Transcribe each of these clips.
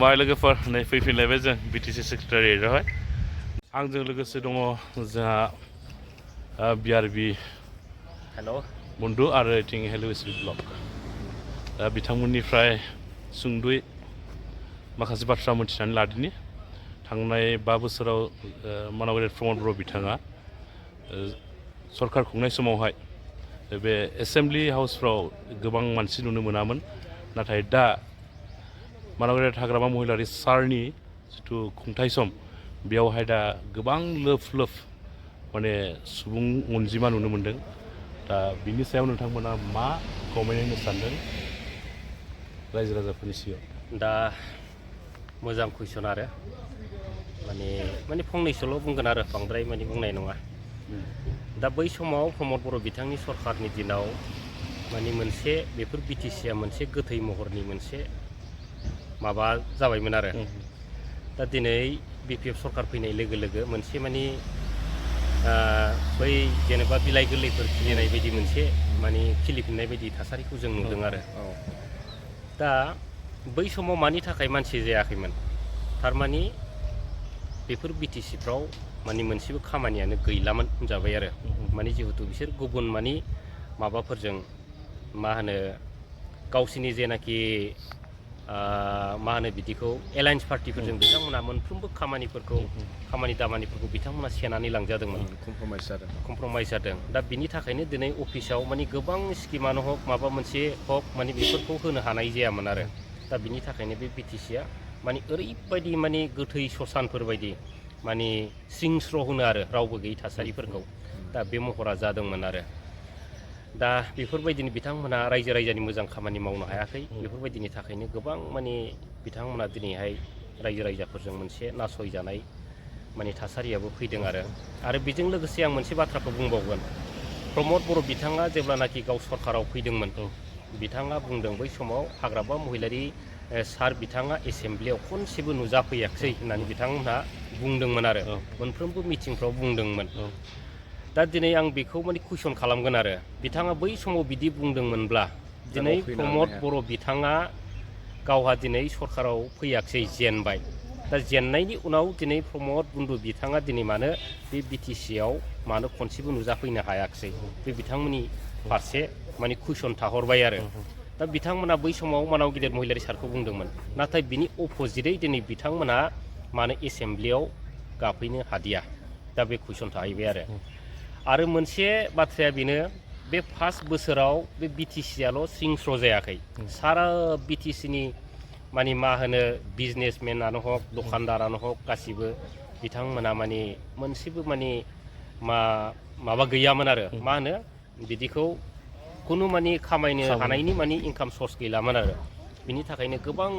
खुलुमबाय लोगोफोर नै फैफिनलायबाय जों बिटिसि सेक्रेटारियेटआवहाय आंजों लोगोसे दङ जोंहा बिआरबि हेल' बन्धु आरो इथिं हेलुइसि ब्लक दा बिथांमोननिफ्राय सुंद'यै माखासे बाथ्रा मोनथिनानै लादिनि थांनाय 5 बोसोराव मानगेजेर प्रमद बर' बिथाङा सरकार खुंनाय समावहाय बे एसेम्बलि हाउसफ्राव गोबां मानसि नुनो मोनामोन नाथाय दा मानगेजेर हाग्रामा महिलारि सारनि जिथु खुंथाय सम बेयावहाय दा गोबां लोब लोब माने सुबुं अनजिमा नुनो मोनदों दा बिनि सायाव नोंथांमोना मा कमेन्ट होनो सानदों रायजो राजाफोरनि सिगाङाव दा मोजां कुइसन आरो माने फंनैसोल' बुंगोन आरो बांद्राय माने बुंनाय नङा दा बै समाव प्रमद बर' बिथांनि सरकारनि दिनाव माने मोनसे बेफोर बिटिसिआ मोनसे गोथै महरनि मोनसे माबा जाबायमोन आरो दा दिनै बिपिएफ सरकार फैनाय लोगो लोगो मोनसे माने बै जेनेबा बिलाइ गोरलैफोर खिलिनाय बायदि मोनसे माने खिलिफिननाय बायदि थासारिखौ जों नुदों आरो दा बै समाव मानि थाखाय मानसि जायाखैमोन थारमाने बेफोर बिटिसिफ्राव माने मोनसेबो खामानियानो गैलामोन होनजाबाय आरो माने जिहेतु बिसोर गुबुन माने माबाफोरजों मा होनो गावसिनि जेनाखि मा होनो बिदिखौ एलायन्स पार्टिफोरजों बिथांमोना मोनफ्रोमबो खामानि दामानिफोरखौ बिथांमोना सेनानै लांजादोंमोन कमप्रमाइस जादों दा बिनि थाखायनो दिनै अफिसाव माने गोबां स्किमानो हक माबा मोनसे हक माने बेफोरखौ होनो हानाय जायामोन आरो दा बिनि थाखायनो बे बिटिसिआ माने ओरैबायदि माने गोथै ससानफोर बायदि माने स्रिं स्र' होनो आरो रावबो गैयै थासारिफोरखौ दा बे महरा जादोंमोन आरो दा बेफोरबायदिनो बिथांमोना रायजो राजानि मोजां खामानि मावनो हायाखै बेफोरबायदिनि थाखायनो गोबां माने बिथांमोना दिनैहाय रायजो राजाफोरजों मोनसे नासयजानाय माने थासारियाबो फैदों आरो बेजों लोगोसे आं मोनसे बाथ्राखौ बुंबावगोन प्रमद बर' बिथाङा जेब्लानाखि गाव सरकाराव फैदोंमोन बिथाङा बुंदों बै समाव हाग्रामा महिलारि सार बिथाङा एसेम्ब्लियाव खनसेबो नुजाफैयाखसै होननानै बिथांमोनहा बुंदोंमोन आरो मोनफ्रोमबो मिटिंफ्राव बुंदोंमोन दा दिनै आं बेखौ माने कुइसन खालामगोन आरो बिथाङा बै समाव बिदि बुंदोंमोनब्ला दिनै प्रमद बर' बिथाङा गावहा दिनै सरकाराव फैयाखसै जेनबाय दा जेननायनि उनाव दिनै प्रमद बन्धु बिथाङा दिनै मानो बे बिटिसिआव मानो खनसेबो नुजाफैनो हायाखसै बे बिथांमोननि फारसे माने कुइसन थाहरबाय आरो दा बिथांमोना बै समाव मानाव गिदिर महिलारि सारखौ बुंदोंमोन नाथाय बिनि अपोजिटै दिनै बिथांमोना मानो एसेम्ब्लियाव गाफैनो हादिया दा बे कुइसन थाहैबाय आरो मोनसे बाथ्राया बेनो बे फार्स्ट बोसोराव बे बिटिसिआल' स्रिं स्र' जायाखै सारा बिटिसिनि माने मा होनो बिजनेसमेनानो हक दखानदारानो हक गासिबो बिथांमोना माने मोनसेबो माने माबा गैयामोन आरो मा होनो बिदिखौ खुनु माने खामायनो हानायनि माने इनकाम सर्स गैलामोन आरो बिनि थाखायनो गोबां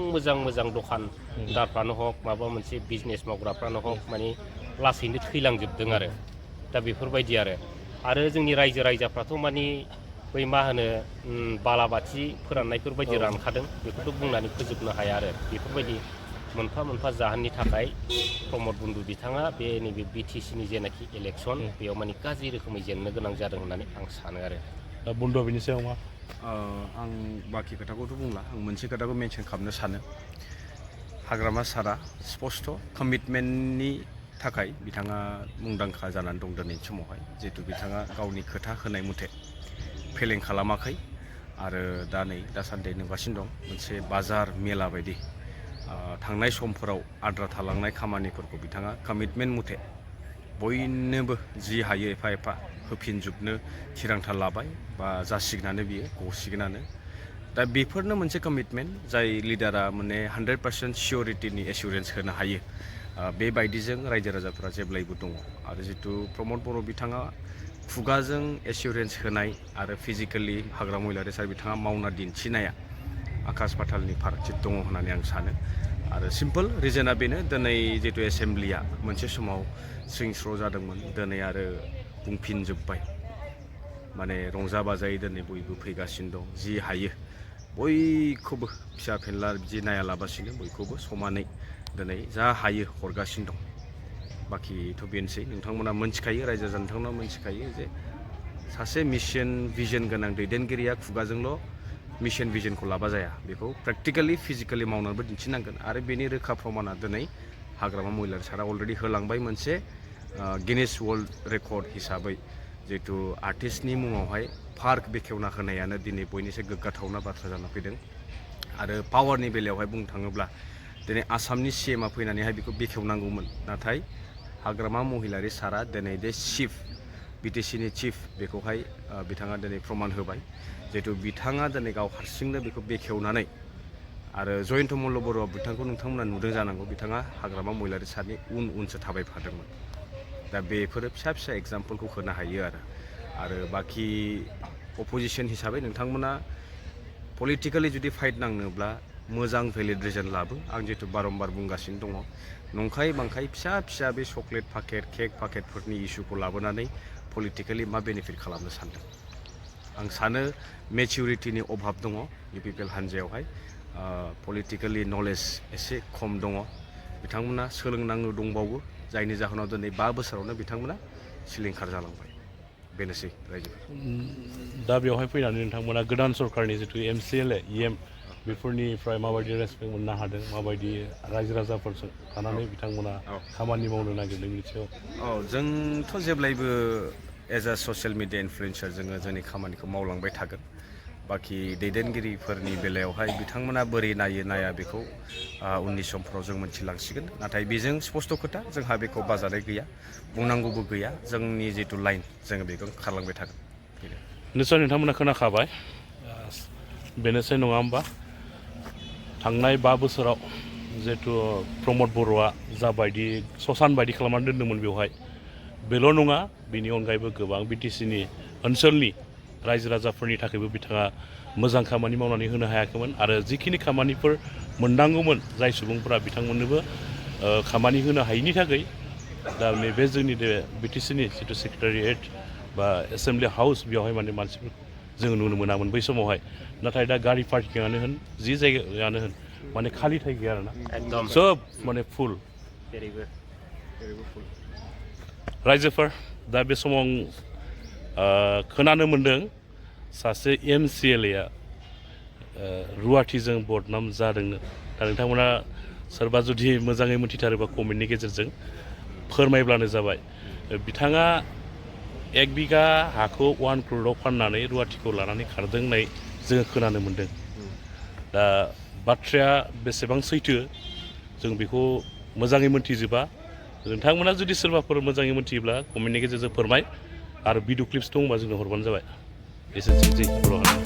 मोजां दखानदारफ्रानो हक माबा मोनसे बिजनेस मावग्राफ्रानो हक माने लासैनो थैलांजोबदों आरो दा बेफोरबायदि आरो जोंनि रायजो राजाफ्राथ' माने बै मा होनो बालाबाथि फोराननायफोर बायदि रानखादों बेखौथ' बुंनानै फोजोबनो हाया आरो बेफोरबायदि मोनफा मोनफा जाहोननि थाखाय प्रमद बन्धु बिथाङा बे नैबे बिटिसिनि जेनाखि इलेक्सन बेयाव माने गाज्रि रोखोमै जेननो गोनां जादों होननानै आं सानो आरो दा बन्धुआ बिनि सायाव मा आं बाखि खोथाखौथ' बुंला आं मोनसे खोथाखौ मेनसन खालामनो सानो हाग्रामा सारा स्पस्ट कमिटमेन्टनि थाखाय बिथाङा मुंदांखा जानानै दं दिनैनि समावहाय जिहेतु बिथाङा गावनि खोथा होनाय मथे फेलें खालामाखै आरो दासान्दि नुगासिनो दं मोनसे बाजार मेला बायदि थांनाय समफोराव आद्रा थालांनाय खामानिफोरखौ बिथाङा कमिटमेन्ट मथे बयनोबो जि हायो एफा एफा होफिनजोबनो थिरांथा लाबाय बा जासिगोनानो बियो गसिगोनानो दा बेफोरनो मोनसे कमिटमेन्ट जाय लिडारा माने 100% सियरिटिनि एसुरेन्स होनो हायो बेबायदिजों रायजो राजाफ्रा जेब्लायबो दङ आरो जितु प्रमद बर' बिथाङा खुगाजों एसुरेन्स होनाय आरो फिजिकेलि हाग्रामा महिलारि सार बिथाङा मावना दिन्थिनाया आकाश पातालनि फारागथि दङ होननानै आं सानो आरो सिम्पल रिजोना बेनो दिनै जितु एसेम्ब्लिया मोनसे समाव स्रिं स्र' जादोंमोन दिनै आरो बुंफिनजोब्बाय माने रंजा बाजायै दिनै बयबो फैगासिनो दं जि हायो बयखौबो फिसा फेनला बिदि नायालाबासिनो बयखौबो समानै दिनै जा हायो हरगासिनो दं बाखिथ' बेनोसै नोंथांमोना मोनथिखायो रायजो राजा नोंथांमोना मोनथिखायो जे सासे मिशन भिजन गोनां दैदेनगिरिया खुगाजोंल' मिशन भिजनखौ लाबा जाया बेखौ प्रेक्टिकेलि फिजिकेलि मावनानैबो दिन्थिनांगोन आरो बेनि रोखा प्रमाना दिनै हाग्रामा महिलारि सारा अलरेडि होलांबाय मोनसे गिनिस वर्ल्ड रेकर्ड हिसाबै जिहेतु आर्टिस्टनि मुङावहाय पार्क बेखेवना होनायानो दिनै बयनिसाय गोग्गाथावना बाथ्रा जाना फैदों आरो पावारनि बेलायावहाय बुंनो थाङोब्ला दिनै आसामनि CMआ फैनानैहाय बेखौ बेखेवनांगौमोन नाथाय हाग्रामा महिलारि सारा दिनै दे चिफ BTCनि चिफ बेखौहाय बिथाङा दिनै प्रमान होबाय जिहेतु बिथाङा दिनै गाव हारसिंनो बेखौ बेखेवनानै आरो जयन्त मल्ल बरुवा बिथांखौ नोंथांमोना नुदों जानांगौ बिथाङा हाग्रामा महिलारि सारनि उनसो थाबायफादोंमोन दा बेफोरो फिसा फिसा एग्जाम्पलखौ होनो हायो आरो बाखि अपोजिसन हिसाबै नोंथांमोना पलिटिकेलि जुदि फाइट नांनोब्ला मोजां भेलिड रिजन लाबो आं जिहेतु बारम्बार बुंगासिनो दङ नंखाय बांखाय फिसा फिसा बे चक्लेट पाकेट केक पाकेटफोरनि इस्युखौ लाबोनानै पलिटिकेलि मा बेनिफिट खालामनो सानदों आं सानो मेचिउरिटिनि अभाब दङ UPPL हान्जायावहाय पलिटिकेलि नलेज एसे खम दङ बिथांमोना सोलोंनांगौ दंबावो जायनि जाहोनाव दिनै 5 बोसोरावनो बिथांमोना सिलिंखार जालांबाय बेनोसै रायजोफोर दा बेवहाय फैनानै नोंथांमोना गोदान सरकारनि जितु MCLA EM बेफोरनिफ्राय माबायदि रेसपेक्ट मोननो हादों माबायदि रायजो राजाफोरजों थानानै बिथांमोना खामानि मावनो नागिरदों बिनि सायाव जोंथ' जेब्लायबो एज आ ससियेल मिडिया इनफ्लुएन्सार जोङो जोंनि खामानिखौ मावलांबाय थागोन बाखि दैदेनगिरिफोरनि बेलायावहाय बिथांमोना बोरै नायो नाया बेखौ उननि समफोराव जों मोनथिलांसिगोन नाथाय बेजों स्पष्ट खोथा जोंहा बेखौ बाजानाय गैया बुंनांगौबो गैया जोंनि जितु लाइन जोङो बेखौ खारलांबाय थागोन निस्सय नोंथांमोना खोनाखाबाय बेनोसै नङा होमबा थांनाय 5 बोसोराव जिहेतु प्रमद बर'आ जाबायदि ससान बायदि खालामनानै दोन्दोंमोन बेवहाय बेल' नङा बेनि अनगायैबो गोबां BTCनि ओनसोलनि रायजो राजाफोरनि थाखायबो बिथाङा मोजां खामानि मावनानै होनो हायाखैमोन आरो जिखिनि खामानिफोर मोननांगौमोन जाय सुबुंफोरा बिथांमोननोबो खामानि होनो हायिनि थाखाय दा नैबे जोंनि BTCनि जितु सेक्रेटारियेट बा एसेम्बलि हाउस बेवहाय माने मानसिफोरखौ जों नुनो मोनामोन बै समावहाय नाथाय दा गारि पार्किंआनो होन जि जायगायानो होन माने खालि थायगैया आरोना एकदम सोब माने फुल जेरैबो फुल रायजोफोर दा बे समाव खोनानो मोन्दों सासे MCLA रुवाथिजों बदनाम जादोंनो दा नोंथांमोना सोरबा जुदि मोजाङै मोनथिथारोबा कमेन्टनि गेजेरजों फोरमायब्लानो जाबाय बिथाङा 1 बिघा हाखौ 1 crore फाननानै रुवाथिखौ लानानै खारदों होननाय जोङो खोनानो मोन्दों दा बाथ्राया बेसेबां सैथो जों बेखौ मोजाङै मोनथिजोबा नोंथांमोना जुदि सोरबाफोर मोजाङै मोनथियोब्ला कमेन्टनि गेजेरजों फोरमाय आरो भिडिअ क्लिप्स दंबा जोंनो हरबानो जाबाय एसेनोसै जै बर' हारि